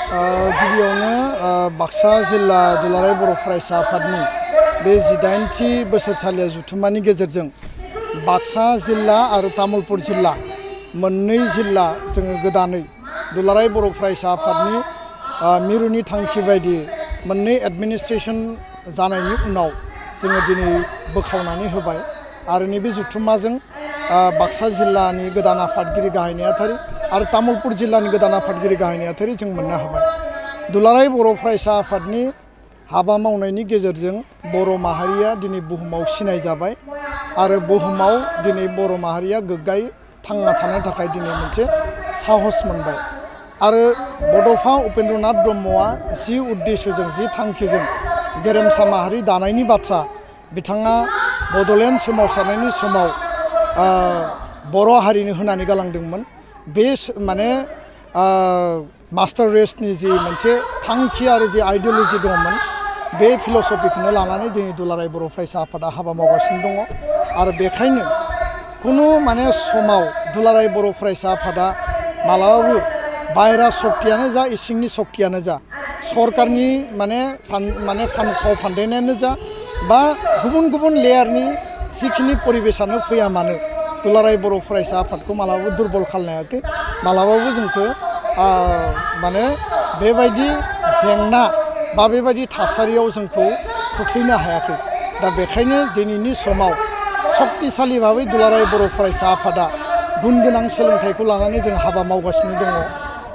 गिबियावनो बाक्सा जिल्ला दुलाराय बर' फरायसा आफादनि बे 18थि बोसोरसालिया जथुम्मानि गेजेरजों बाक्सा जिल्ला आरो तामुलपुर जिल्ला मोननै जिल्ला जोङो गोदानै दुलाराय बर' फरायसा आफादनि मिरुनि थांखि बायदि मोननै एडमिनिस्ट्रेशन जानायनि उनाव जोङो दिनै बोखावनानै होबाय आरो नैबे जथुम्माजों बाक्सा जिल्लानि गोदान आफादगिरि गाहाय नेहाथारि आरो तामुलपुर जिल्लानि गोदान आफादगिरि गाहाय नेहाथारि जों मोननो हाबाय। दुलाराय बर' फरायसा आफादनि हाबा मावनायनि गेजेरजों बर' माहारिया दिनै बुहुमाव सिनाय जाबाय आरो बुहुमाव दिनै बर' माहारिया गोग्गायै थांना थानो थाखाय दिनै मोनसे साहस मोनबाय आरो बड'फा उपेन्द्रनाथ ब्रह्मआ जि उद्देश्यजों जि थांखिजों गेरेमसा माहारि दानायनि बाथ्रा बिथाङा बड'लेण्ड सोमावसारनायनि समाव बर' हारिनो होनानै गालांदोंमोन। बे माने मास्टार रेसनि जि मोनसे थांखि आरो जि आइडिय'लजि दंमोन बे फिल'सफिखौनो लानानै दिनै दुलाराय बर' फरायसा आफादा हाबा मावगासिनो दङ आरो बेखायनो खुनु माने समाव दुलाराय बर' फरायसा आफादा मालाबाबो बाहेरा सक्तियानो जा इसिंनि सक्तियानो जा सरकारनि माने फाव फान्दायनायानो जा बा गुबुन गुबुन लेयारनि जिखिनि परिबेसानो फैया मानो दुलाराय बर' फरायसा आफादखौ मालाबाबो दुरबल खालामनो हायाखै। मालाबाबो जोंखौ माने बेबायदि जेंना बा बेबायदि थासारियाव जोंखौ खोख्लैनो हायाखै। दा बेखायनो दिनैनि समाव सक्तिशालि भाबै दुलाराय बर' फरायसा आफादा गुन गोनां सोलोंथाइखौ लानानै जों हाबा मावगासिनो दङ।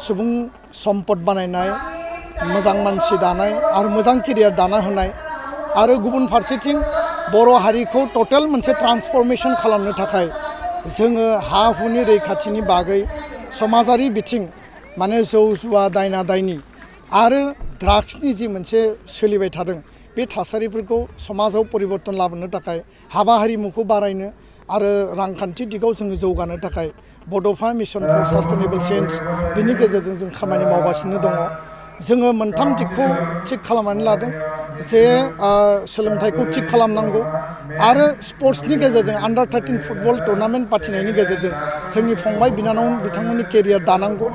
सुबुं सम्पद बानायनाय, मोजां मानसि दानाय आरो मोजां केरियार दाना होनाय आरो गुबुन फारसेथिं बर' हारिखौ टटेल मोनसे ट्रान्सफर्मेशन खालामनो थाखाय जोङो हा हुनि रैखाथिनि बागै समाजारि बिथिं माने जौ जुवा दायना दायनि आरो ड्राग्सनि जि मोनसे सोलिबाय थादों बे थासारिफोरखौ समाजाव परिबर्तन लाबोनो थाखाय हाबा हारिमुखौ बारायनो आरो रांखान्थि दिगाव जोङो जौगानो थाखाय बड'फा मिशन फर सास्टेनेबल चेन्ज बिनि गेजेरजों जों खामानि मावगासिनो दङ। जोङो मोनथाम दिगखौ थिग खालामनानै लादों जे सोलोंथाइखौ थिग खालामनांगौ आरो स्पर्ट्सनि गेजेरजों आन्डार 13 फुटबल टुर्नामेन्ट पाथिनायनि गेजेरजों जोंनि फंबाय बिनानाव बिथांमोननि केरियार दानांगौ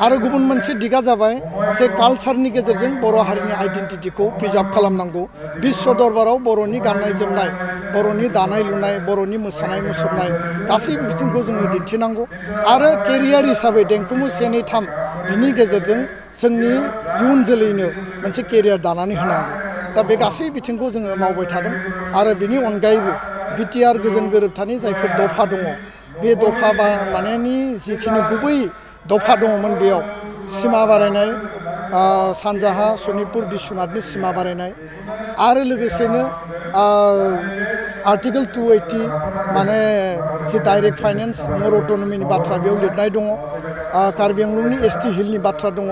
आरो गुबुन मोनसे दिगा जाबाय जे कालचारनि गेजेरजों बर' हारिनि आइडेन्टिटिखौ प्रिजार्भ खालामनांगौ। बिश्व दरबाराव बर'नि गाननाय जोमनाय, बर'नि दानाय लुनाय, बर'नि मोसानाय मुसुरनाय गासैबो बिथिंखौ जोङो दिन्थिनांगौ आरो केरियार हिसाबै देंखोमु 1, 2, 3 बिनि गेजेरजों जोंनि इयुन जोलैनो मोनसे केरियार दानानै होनांगौ। दा बे गासै बिथिंखौ जोङो मावबाय थादों आरो बिनि अनगायैबो बिटिआर गोजोन गोरोबथानि जायफोर दफा दङ बे दफा मानेनि जिखिनि गुबै दफा दङमोन बेयाव सिमा बारायनाय, सानजाहा सनितपुर बिश्वनाथनि सिमा बारायनाय आरो लोगोसेनो आर्टिकेल 280 माने जि डाइरेक्ट फाइनेन्स मर अट'नमिनि बाथ्रा बेयाव लिरनाय दङ। कार्बि आंलंनि ST हिलनि बाथ्रा दङ,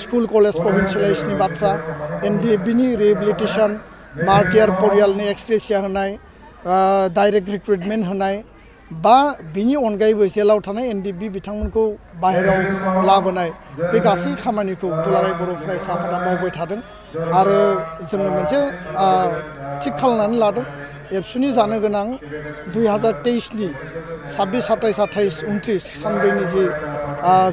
स्कुल कलेज प्रभिन्सियेलाइजनि बाथ्रा, NDFBनि रिहेबिलिटेसन, मार्टियार परियालनि एक्सग्रेसिया होनाय, डाइरेक्ट रिक्रुटमेन्ट होनाय बा बिनि अनगायैबो जेलाव थानाय NDFB बिथांमोनखौ बाहेरायाव लाबोनाय बे गासै खामानिखौ दुलाराय बर' फरायसा आफादा मावबाय थादों आरो जोङो मोनसे थिग खालामनानै लादों एबसुनि जानो गोनां 2023नि 26, 27, 28, 29 सानब्रैनि जि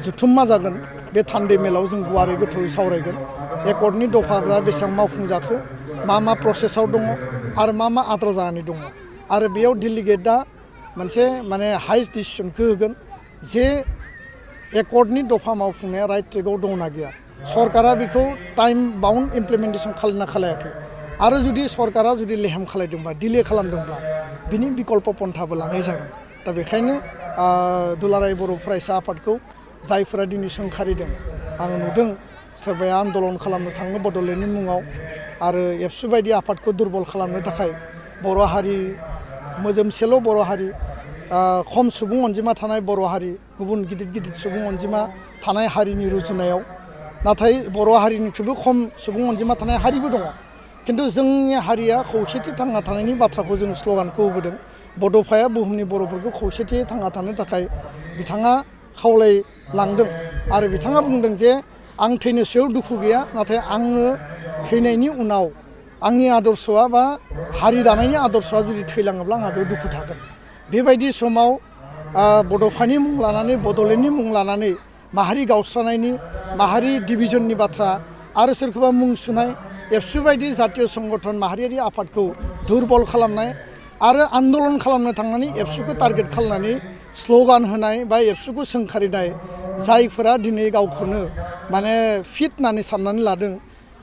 जथुम्मा जागोन बे थान्दै मेलाव जों गुवारै गोथौयै सावरायगोन। एकर्डनि दफाफ्रा बेसेबां मावफुंजाखो, मा प्रसेसआव दङ आरो मा आद्रा जानानै दङ आरो बेयाव डेलिगेटआ मोनसे माने हाइस्ट डिसिसनखौ होगोन जे एकर्डनि दफा मावफुंनाया राइट ट्रेकआव दंना गैया। सरकारा बेखौ टाइम बाउन्ड इमप्लिमेन्टेसन खालामना खालायाखै आरो जुदि सरकारा जुदि लेहेम खालायदोंबा डिले खालामदोंब्ला बिनि बिकल्प पन्थाबो लानाय जागोन। दा बेखायनो दुलाराय बर' फरायसा आफादखौ जायफोरा दिनै सोंखारिदों आं नुदों सोरबाया आन्दलन खालामनो थाङो बड'लेण्डनि मुङाव आरो एबसु बायदि आफादखौ दुरबल खालामनो थाखाय बर' हारि मोजोमसेल' बर' हारि, खम सुबुं अनजिमा थानाय बर' हारि, गुबुन गिदिर सुबुं अनजिमा थानाय हारिनि रुजुनायाव नाथाय बर' हारिनिख्रुइबो खम सुबुं अनजिमा थानाय हारिबो दङ। खिन्थु जोंनि हारिया खौसेथि थांना थानायनि बाथ्राखौ जों स्ल'गानखौ होबोदों। बड'फाया बुहुमनि बर'फोरखौ खौसेथियै थांना थानो थाखाय बिथाङा खावलायलांदों आरो बिथाङा बुंदों जे आं थैनोसैयाव दुखु गैया, नाथाय आङो थैनायनि उनाव आंनि आदर्शआ बा हारि दानायनि आदर्शआ जुदि थैलाङोब्ला आंहा बेयाव दुखु थागोन। बेबायदि समाव बड'फानि मुं लानानै, बड'लेण्डनि मुं लानानै माहारि गावस्रानायनि माहारि डिभिजननि बाथ्रा आरो सोरखौबा मुं सुनाय एबसु बायदि जातीय संगठन माहारियारि आफादखौ दुरबल खालामनाय आरो आन्दलन खालामनो थांनानै एबसुखौ टारगेट खालामनानै स्ल'गान होनाय बा एबसुखौ सोंखारिनाय जायफोरा दिनै गावखौनो माने फिट होननानै साननानै लादों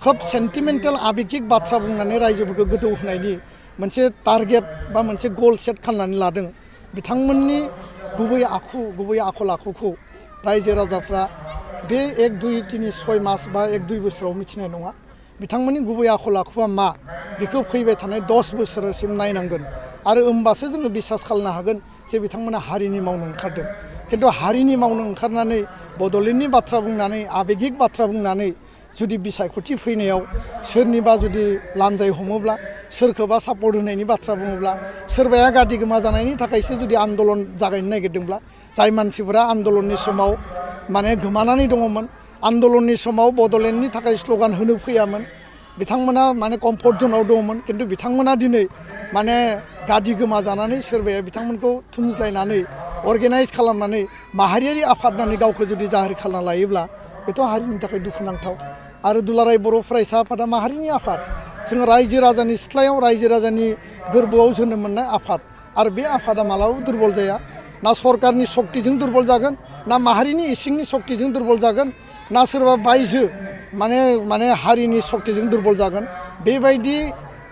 खोब सेन्टिमेन्टेल आबेगिक बाथ्रा बुंनानै रायजोफोरखौ गोदौ होनायनि मोनसे टारगेट बा मोनसे गल सेट खालामनानै लादों बिथांमोननि गुबै आखल आखुखौ रायजो राजाफ्रा बे 1, 2, 3, 6 मास बा 1, 2 बोसोराव मिथिनाय नङा बिथांमोननि गुबै आखल आखुआ मा बेखौ फैबाय थानाय 10 बोसोरसिम नायनांगोन आरो होमबासो जोङो बिसास खालामनो हागोन जे बिथांमोना हारिनि मावनो ओंखारदों खिन्थु हारिनि मावनो ओंखारनानै बड'लेण्डनि बाथ्रा बुंनानै आबेगिक बाथ्रा बुंनानै जुदि बिसायख'थि फैनायाव सोरनिबा जुदि लान्जाय हमोब्ला सोरखौबा सापर्ट होनायनि बाथ्रा बुङोब्ला सोरबाया गादि गोमा जानायनि थाखायसो जुदि आन्दलन जागायनो नागिरदोंब्ला जाय मानसिफोरा आन्दलननि समाव माने गोमानानै दङमोन आन्दलननि समाव बड'लेण्डनि थाखाय स्ल'गान होनो फैयामोन बिथांमोना माने कम्फर्ट जनाव दङमोन खिन्थु बिथांमोना दिनै माने गादि गोमा जानानै सोरबाया बिथांमोनखौ थुमज्लायनानै अर्गेनाइज खालामनानै माहारियारि आफाद होननानै गावखौ जुदि जाहिर खालामना लायोब्ला बेथ' हारिनि थाखाय दुखुनांथाव आरो दुलाराय बर' फरायसा आफादा माहारिनि आफाद जोङो रायजो राजानि सिथ्लायाव रायजो राजानि गोरबोआव जोनोम मोननाय आफाद आरो बे आफादा मालाबाबो दुरबल जाया ना सरकारनि सक्तिजों दुरबल जागोन ना माहारिनि इसिंनि सक्तिजों दुरबल जागोन ना सोरबा बायजो माने हारिनि सक्तिजों दुरबल जागोन बेबायदि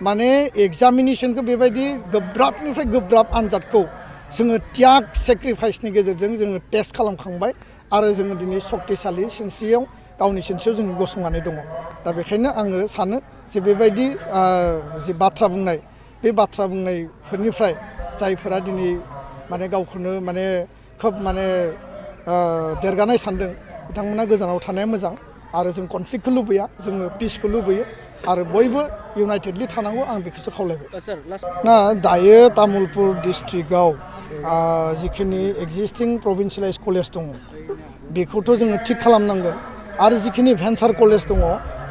माने एग्जामिनेसनखौ बेबायदि गोब्राबनिफ्राय गोब्राब आनजादखौ जोङो त्याग सेक्रिफाइसनि गेजेरजों जोङो टेस्ट खालामखांबाय आरो जोङो दिनै सक्तिशालि सिनस्रियाव गावनि सिनस्रियाव जों गसंनानै दङ दा बेखायनो आङो सानो जे बेबायदि जे बाथ्रा बुंनाय बे बाथ्रा बुंनायफोरनिफ्राय जायफोरा दिनै माने गावखौनो माने खोब माने देरगानाय सानदों बिथांमोना गोजानाव थानाया मोजां आरो जों कनफ्लिक्टखौ लुबैया जोङो पिसखौ लुबैयो आरो बयबो इउनाइटेडलि थानांगौ आं बेखौसो खावलायबाय ना दायो तामुलपुर डिस्ट्रिक्टआव जिखिनि एक्जिस्टिं प्रभिन्सियेलाइज कलेज दङ बेखौथ' जोङो थिग खालामनांगोन आरो जिखिनि भेन्सार कलेज दङ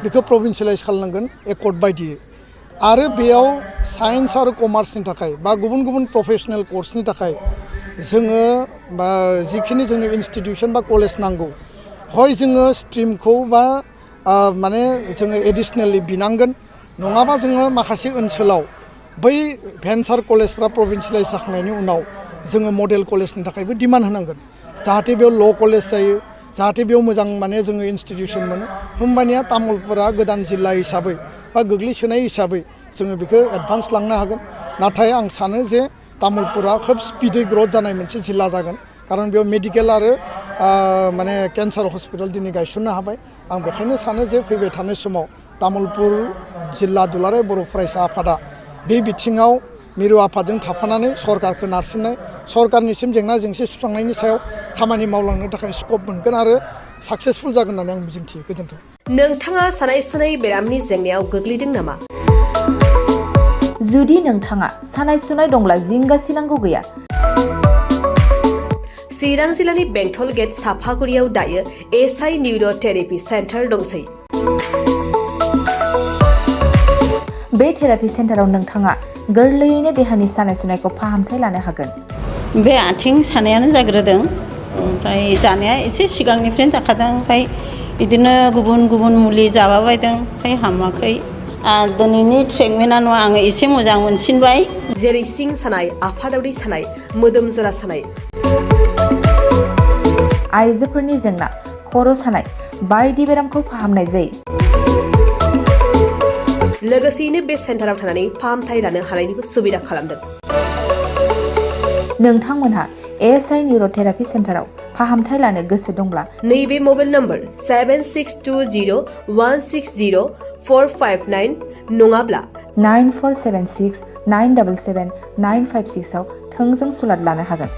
बेखौ प्रभिन्सियेलाइज खालामनांगोन एकर्ड बायदियै आरो बेयाव साइन्स आरो कमार्सनि थाखाय बा गुबुन गुबुन प्रफेसनेल कर्सनि थाखाय जोङो बा जिखिनि जोंनो इनस्टिटिउसन बा कलेज नांगौ हय जोङो स्ट्रिमखौ बा माने जोङो एडिसनेलि बिनांगोन नङाबा जोङो माखासे ओनसोलाव बै भेन्सार कलेजफ्रा प्रभिन्सियेलाइज जाखांनायनि उनाव जोङो मडेल कलेजनि थाखायबो डिमान्ड होनांगोन जाहाथे बेयाव ल' कलेज जायो जाहाथे बेयाव मोजां माने जोङो इनस्टिटिउसन मोनो होमबानिया तामुलपुरा गोदान जिल्ला हिसाबै बा गोग्लैसोनाय हिसाबै जोङो बेखौ एडभान्स लांनो हागोन नाथाय आं सानो जे तामुलपुरा खोब स्पिडै ग्रथ जानाय मोनसे जिल्ला जागोन खारन बेयाव मेडिकेल आरो माने केन्सार हस्पिटाल दिनै गायसननो हाबाय आं बेखायनो सानो जे फैबाय थानाय समाव तामुलपुर जिल्ला दुलाराय बर' फरायसा आफादा बे बिथिङाव मिरु आफादजों थाफानानै सरकारखौ नारसिननाय सरकारनिसिम जेंना जेंसि सुस्रांनायनि सायाव खामानि मावलांनो थाखाय स्कप मोनगोन आरो साक्सेसफुल जागोन होननानै आं मिजिंथियो गोजोन्थों। नोंथाङा सानाय सुनाय बेरामनि जेंनायाव गोग्लैदों नामा? जुदि नोंथाङा सानाय सुनाय दंब्ला जिंगासिनांगौ गैया। चिरां जिल्लानि बेंटल गेट साफागुरियाव दायो एसआइ निउर' थेरापि सेन्टार दंसै। बे थेरापि सेन्टाराव नोंथाङा गोरलैयैनो देहानि सानाय सुनायखौ फाहामथाय लानो हागोन। बे आथिं सानायानो जाग्रोदों ओमफ्राय जानाया एसे सिगांनिफ्रायनो जाखादों ओमफ्राय बिदिनो गुबुन गुबुन मुलि जाबाबायदों ओमफ्राय हामाखै दिनैनि ट्रिटमेन्टआ आङो एसे मोजां मोनसिनबाय। जेरै सिं सानाय आफादावरि सानाय मोदोम जरा सानाय आइजोफोरनि जेंना खर' सानाय बायदि बेरामखौ फाहामनाय जायो। लोगोसेयैनो बे सेन्टाराव थानानै फाहामथाय लानो हानायनिबो सुबिदा खालामदों। नोंथांमोनहा एएसआइ निउर' थेरापि सेन्टाराव फाहामथाय लानो गोसो दंब्ला नैबे मबाइल नम्बर 7620160459 नङाब्ला 9476977956 आव थोंजों सुलाद लानो हागोन।